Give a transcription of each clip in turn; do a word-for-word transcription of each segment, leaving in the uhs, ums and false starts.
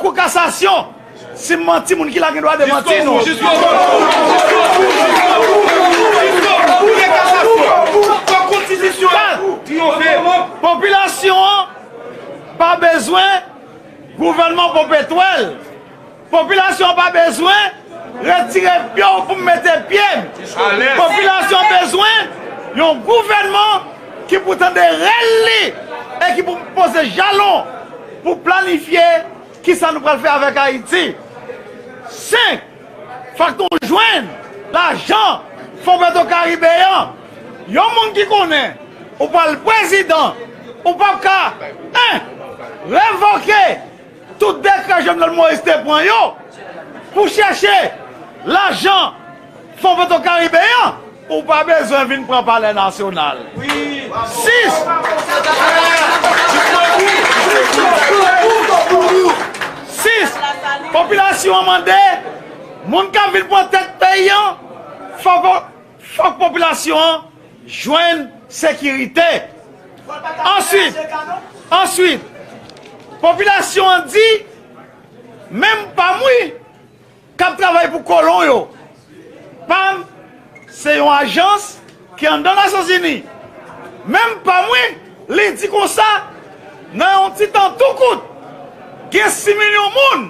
Kou kasasyon. Si m manti, moun ki la gen dwa demanti nou. Popilasyon an pa bezwen gouvènman Popetwèl. Popilasyon an pa bezwen retire pye w pou m mete pye m. Popilasyon an bezwen yon gouvènman ki pou tande rèl li e ki pou poze jalon pou planifye kisa nou pral fè avèk Ayiti. Senk, fòk nou jwenn lajan Fon Petro Karibe an. Yon moun ki konnen ou pral prezidan, ou p ap ka, en, revoke tout dekrè Jovenel Moïse te pran yo pou chèche lajan Fon Petro Karibe an, ou pa bezwen vin pran Palè Nasyonal. Sis, sis, popilasyon an mande, moun k ap vin pran tèt peyi an, fòk, fòk popilasyon an jwenn sekirite. Answit, answit, popilasyon an di, menm pa m wi, k ap travay pou kolon yo. Pam, se yon ajans ki anndan Nasyonzini. Menm pam wi, li di konsa, nan yon ti tan tou kout, gen sis milyon moun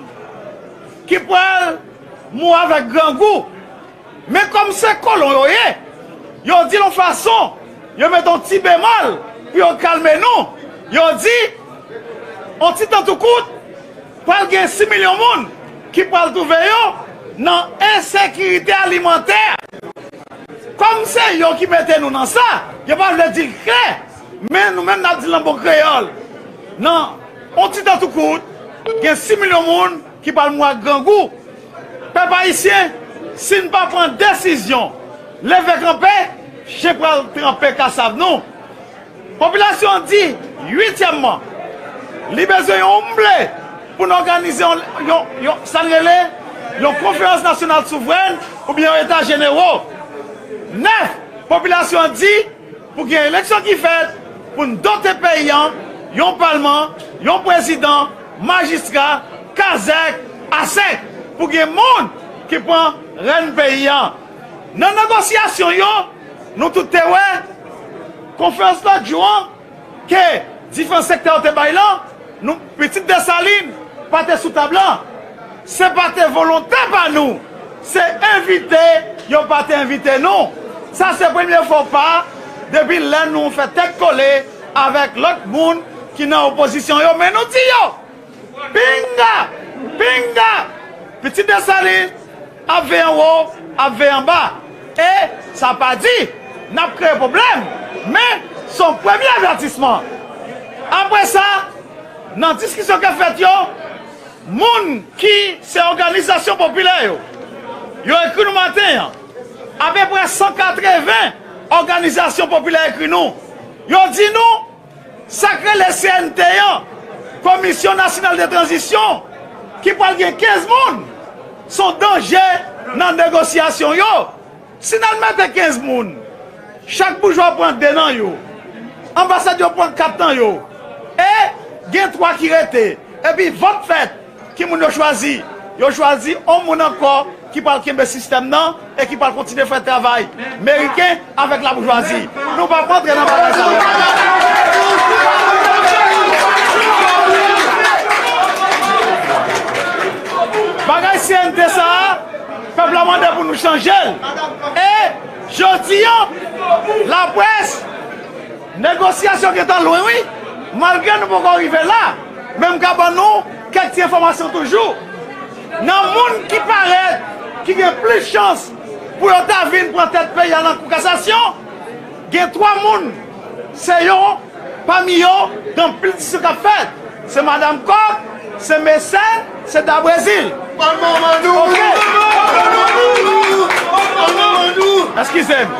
ki pral mouri avèk grangou. Men kòm se kolon yo ye, yo di l yon fason, yo mete yon ti bemòl pou yo kalme nou. Yo di, yon ti tan tou kout, pral gen sis milyon moun ki pral twouve yo nan ensekirite alimantè. Kòm se yo ki mete nou nan sa, yo pa vle di l klè, men nou menm n ap di l nan bon kreyòl. Nan yon ti tan tou kout, gen sis milyon moun ki pral mouri ak grangou. Pèp ayisyen, si n pa pran desizyon, leve kanpe, chen pral tranpe kasav nou. Popilasyon an di, uityèmman, li bezwen yon oumble pou n òganize yon, yon, yon, sa n rele yon konferans nasyonal souvrèn oubyen yon eta jenewo. Nèf, popilasyon an di pou gen eleksyon ki fèt pou n dote peyi an, yon palman, yon prezidan, majistra, kazèk, asèk, pou gen moun ki pran rèn peyi an. Nan negosyasyon yo, nou tout te wè, konferans lòt jou an, ke diferan sektè yo te bay lan, nou, pitit Desalin pa te sou tab lan. Se pa te volonte pa nou. Se envite yo pa te envite nou. Sa se premye fo pa depi lè nou fè tèt kole avèk lòt moun ki nan opozisyon yo. Men nou di yo, pinga, pinga, pitit Desalin ap veye anwo, ap veye anba. E sa pa di n ap kreye pwoblèm, men se yon premye avètisman. Apre sa, nan diskisyon k ap fèt yo, moun ki se òganizasyon popilè yo, yo ekri nou maten an. Apeprè san katreven òganizasyon popilè ekri nou. Yo di nou, sa k rele C N T an, Komisyon Nasyonal de Tranzisyon, ki pral gen kenz moun, se yon danje nan negosyasyon yo. Si n al mete kenz moun, chak boujwa pran de nan yo, anbasad yo pran kat nan yo, e gen twa ki rete, epi vòt fèt, ki moun yo chwazi? Yo chwazi yon moun ankò ki pral kenbe sistèm nan e ki pral kontinye fè travay meriken avèk laboujwazi. Nou p ap rantre nan bagay sa yo. Bagay C N T sa a, pèp la mande pou nou chanje l. E jodi an, laprès, negosyasyon gentan lwen, wi. Malgre nou poko rive la, men m ka ban nou kèk ti enfòmasyon toujou. Nan moun ki parèt, ki gen plis chans pou yo ta vin pran tèt peyi a nan Kou Kasasyon, gen twa moun, se yo, pami yo, gen anpil diskisyon k ap fèt. Se Madanm Kòk, se Mesèn, se Dabrezil. Palman an nou! Oke. Palman an nou! Palman an nou! Eskize m.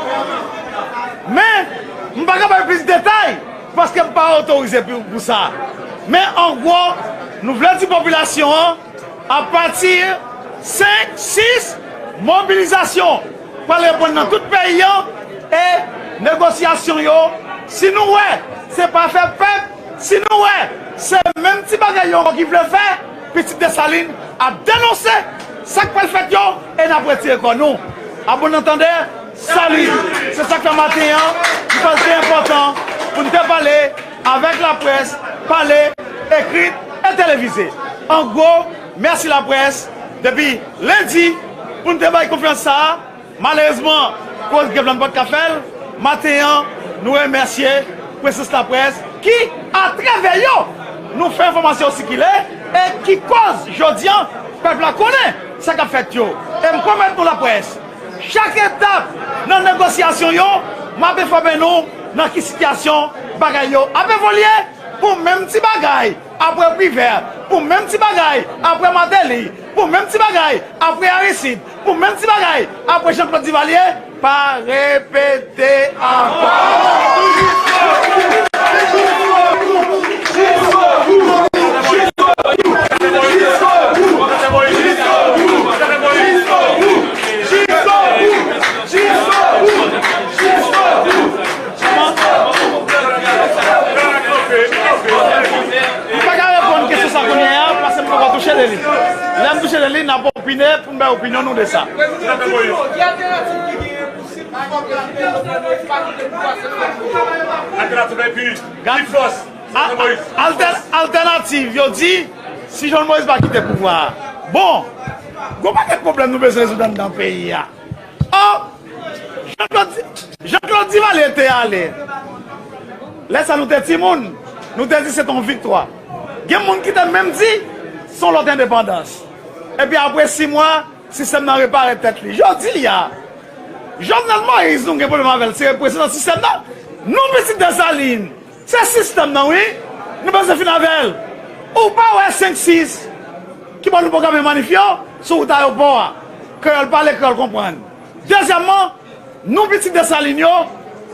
Men, m pa ka bay plis detay, paske m pa otorize pou, pou sa. Men, an gwo, nou vle di popilasyon an, apati senk, sis, mobilizasyon pral reprann nan tout peyi an, e negosyasyon yo, si nou wè se pa fè pèp, si nou wè se menm ti bagay yo ankò ki vle fè, Pitit Desalin ap denonse sa k pral fèt yo e n ap retire kò nou. A bon antandè, sali! Se sa k fè maten an, m panse se enpòtan pou n te pale avèk laprès, pale, ekri e televize. An gwo, mèsi laprès depi lendi pou n te bay konfyans sa a. Malerezman, koz grev la n pa t ka fè l, maten an, nou remèsye presans laprès ki, atravè yo, nou fè enfòmasyon sikile e ki koz jodi an pèp la konnen sa k ap fèt yo. E m pwomèt nou laprès, chak etap nan negosyasyon yo, m ap enfòme nou nan ki sitiyasyon bagay yo ap evolye pou menm ti bagay apre Privè, pou menm ti bagay apre Martelly, pou menm ti bagay apre Aristide, pou menm ti bagay apre Jean-Claude Duvalier, pa repete ankò. M pa ka reponn kesyon sa kounye a, paske m poko touche de li. Lè m touche de li, n ap opine pou n bay opinyon nou de sa. Gad, a- altè- altènativ, yo di, si Jovenel Moïse pa kite pouvwa a. Bon, gon pakèt pwoblèm nou bezwen rezoud anndan peyi a. Oh, Jean-Claude, Jean-Claude Duvalier te ale. Lè sa nou te timoun, nou te di se t on viktwa. Gen moun ki te menm di se on lòt endepandans. Epi apre sis mwa, sistèm nan repare tèt li. Jodi a, Jovenel Moïse, nou gen pwoblèm avè l, se reprezantan sistèm nan. Nou pitit Desalin, se sistèm nan wi, nou bezwen fin avè l. Ou pa wè senk sis ki ban nou pwograme manif yo sou wout ayewopò a. Kreyòl pale, kreyòl konprann. Dezyèmman, nou pitit Desalin yo,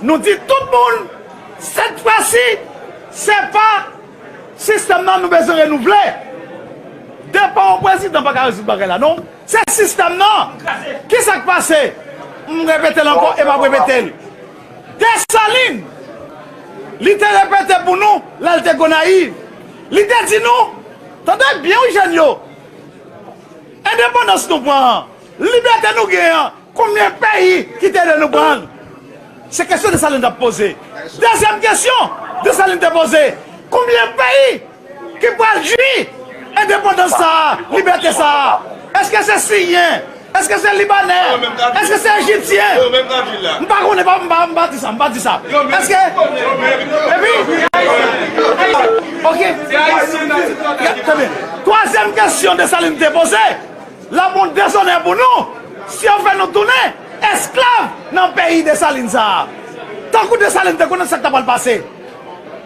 nou di tout moun, sèt fwa si, se pa sistèm nan nou bezwen renouvle. Depa yon prezidan pa ka rezoud bagay la non. Se sistèm nan. Kisa k pase? M repete l ankò e m ap repete l. Desalin, li te repete pou nou lè l te Gonayiv. Li te di nou, tande byen wi jèn yo, endepandans nou pran an, libète nou gen an, konbyen peyi ki te ede nou pran l? Se kesyon Desalin t ap poze. Dezyèm kesyon Desalin te poze, konbyen peyi ki pral jwi endepandans sa a, libète sa a? Èske se Siryen? Èske se Libanè? Èske se Ejipsyen? M pa konnen, pa, m pa, m pa di sa, m pa di sa. Èske, epi, ok. Trè byen. Twazyèm kesyon Desalin te poze, l ap yon dezonè pou nou si yo fè nou tounen esklav nan peyi Desalin sa a. Tankou Desalin te konnen sa k ta pral pase.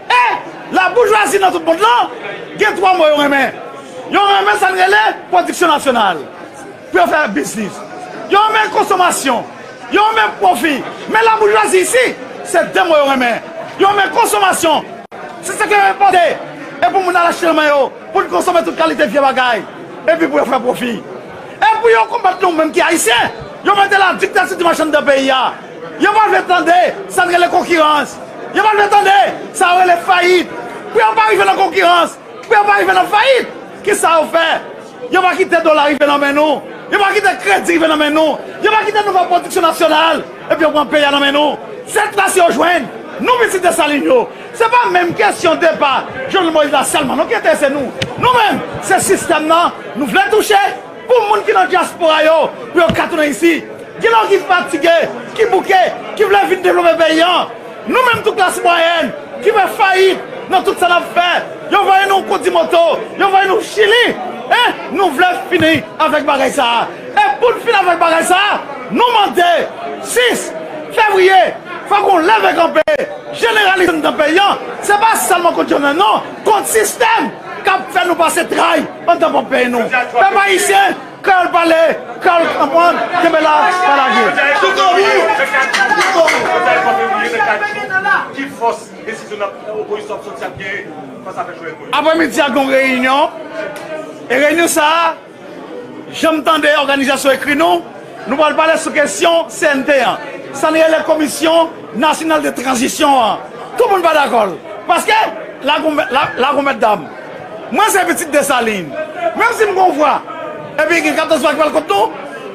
E laboujwazi nan tout mond lan gen twa mo yo renmen. Yo renmen sa n rele pwodiksyon nasyonal pou yo fè biznis. Yo renmen konsomasyon. Yo renmen pwofi. Men laboujwazi isi, se de mo yo renmen. Yo renmen konsomasyon. Se sa ke yo enpòte. E pou moun al achte nan men yo, pou n konsome tout kalite vye bagay. Epi pou yo fè pwofi. E pou yo konbat nou menm ki Ayisyen, yo mete la diktati di machann de peyi a. Yo pa vle tande sa n rele konkirans. Yo pa vle tande sa yo rele fayit. Pou yo pa rive nan konkirans, pou yo pa rive nan fayit, kisa yo fè? Yo pa kite dola rive nan men nou. Yo pa kite kredi rive nan men nou. Yo pa kite nouvo pwodiksyon nasyonal. Epi yo pran peyi a nan men nou. Sèt fwa si yo jwenn nou pitit Desalin yo. Se pa menm kesyon depa Jovenel Moïse la sèlman non ki enterese nou. Nou menm, se sistèm nan nou vle touche pou moun ki nan dyaspora yo, pou yo ka tounen isi. Gen lòt ki fatige, ki bouke, ki vle vin devlope peyi an. Nou menm tou klas mwayèn ki fè fayit nan tout sa n ap fè. Yo voye nou Koudimoto, yo voye nou Chili. En, nou vle fini avèk bagay sa a. E pou n fin avèk bagay sa a, nou mande sis fevriye, fòk yon leve kanpe jeneralize anndan peyi an. Se pa sèlman kont Jovenel non, kont sistèm k ap fè nou pase tray anndan pwòp peyi nou. Pèp ayisyen, kreyòl pale, kreyòl konprann, kenbe la, pa lage. Ki fòs desizyon opozisyon ap soti ap genyen fas avèk Jovenel Moïse? Apremidi a, gen yon reyinyon. E reyinyon sa a, jan m tande òganizasyon ekri nou, nou pral pale sou kesyon C N T an. Sa n rele Komisyon Nasyonal de Tranzisyon an. Tout moun pa dakò l. Paske, la gon, la, la gon mèt dam. Mwen se pitit Desalin. Menm si m gen yon vwa, epi gen katòz vwa ki pral kont nou,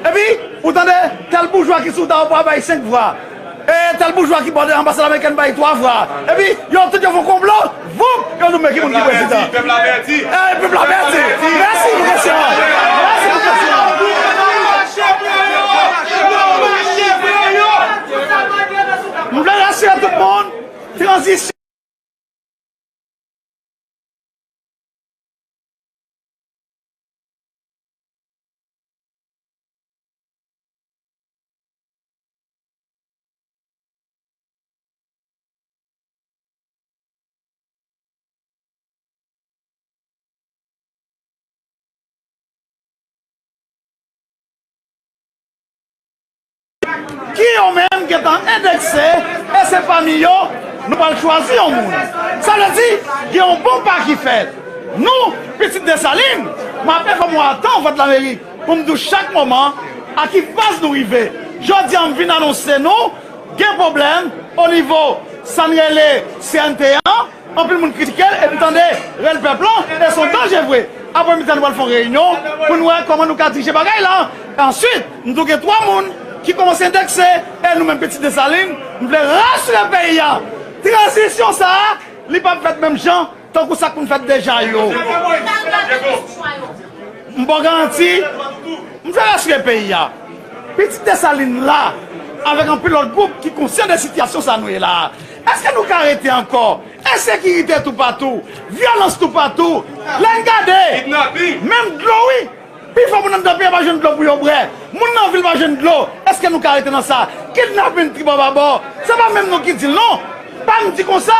epi ou tande tèl boujwa ki sou ta ou pral bay senk vwa, e tèl boujwa ki bò de anbasad amerikèn bay twa vwa, epi yo tout yo fè yon konplo, voup, yo nonmen ki moun ki prezidan. Pèp la avèti, pèp la avèti. E, pèp la avèti. Mèsi pou kesyon an. Mèsi pou kesyon an. M vle rasire tout moun, tranzisyon ki yo menm gentan endekse, e se pami yo nou pral chwazi yon moun. Sa vle di, gen yon bon pa ki fèt. Nou, pitit Desalin, m ap enfòme w a tan, Vwadlamerik, pou m di w chak moman a ki faz nou rive. Jodi a, m vin anonse nou, gen pwoblèm onivo sa n rele C N T an. Anpil moun kritike l, epi tande rèl pèp lan, e se yon danje vre. Aprè midi a, nou pral fè yon reyinyon pou n wè kòman nou ka dirije bagay la. E answit, m tou gen twa moun ki kòmanse endekse, e nou menm pitit Desalin, m vle rasire peyi a. Tranzisyon sa a, li p ap fèt menm jan tankou sa k konn fèt deja yo. M ba w garanti, m vle rasire peyi a. Pitit Desalin la, avèk anpil lòt gwoup ki konsyan de sitiyasyon sa nou ye la a. Èske nou ka rete ankò? Ensekirite toupatou, vyolans toupatou. Lè n gade, menm dlo, wi. Pifò moun anndan peyi a pa jwenn dlo pou yo bwè. Moun nan vil pa jwenn dlo. Èske nou ka rete nan sa? Kidnapin tribò babò. Se pa menm nou ki di l non. Pa m di konsa.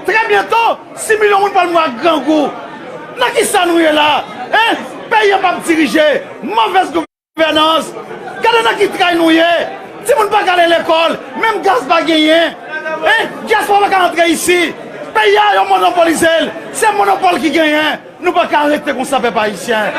Trè byento, sis milyon moun pral mouri ak grangou. Nan kisa nou ye la? Hein? Peyi an p ap dirije. Movèz gouvènans. Gade nan ki tray nou ye. Timoun pa ka ale lekòl. Menm gaz pa genyen. Hein? Dyaspora pa ka antre isi. Peyi a, yo monopolize l. Se monopòl ki genyen. Nou pa ka rete konsa, pèp ayisyen.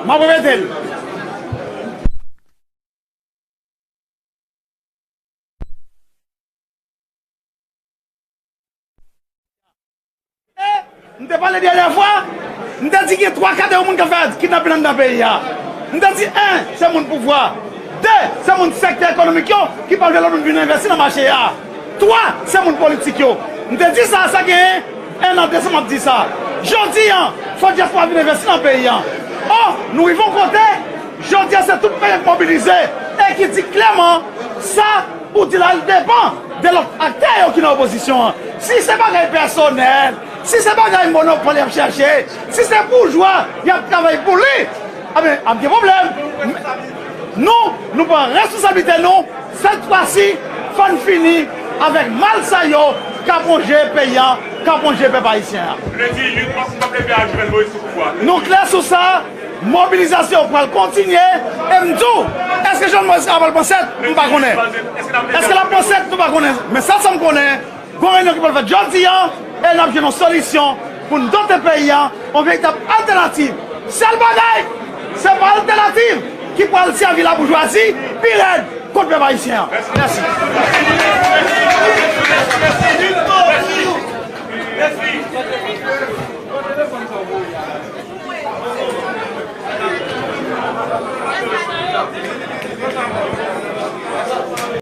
M ap repete l. E, m te pale dènyè fwa, m te di gen twa kategori moun k ap fè kidnapin anndan peyi a. M te di, en, se moun pouvwa. De, se moun sektè ekonomik yo ki pa vle lòt moun vin envesti nan mache a. Twa, se moun politik yo. M te di sa, sa gen en an, de san m ap di sa. Jodi a, fò dyaspora vin envesti nan peyi a. Ò, nou rive yon kote, jodi a se tout peyi a k mobilize e ki di klèman sa ou di la, l depann de lòt aktè yo ki nan opozisyon an. Si se bagay pèsonèl, si se bagay monopòl y ap chèche, si se boujwa y ap travay pou li, enben, ap gen pwoblèm. Nou, nou pran responsablite nou. Sèt fwa si, fò n fini avèk mal sa yo k ap wonje peyi a, k ap wonje pèp ayisyen an. Vle di, nou p ap leve a Jovenel Moïse sou pouvwa. Nou klè sou sa. Mobilizasyon pral kontinye. E m di w, èske Jovenel Moïse ka pral pran sèt? M pa konnen. Èske l ap pran sèt? Nou pa konnen. Men sèl sa m konnen, gon reyinyon ki pral fèt jodi a, e n ap jwenn yon solisyon pou n dote peyi a yon veritab altènativ. Sèl bagay, se pa altènativ ki pral sèvi laboujwazi pi rèd kont pèp ayisyen an. Mèsi.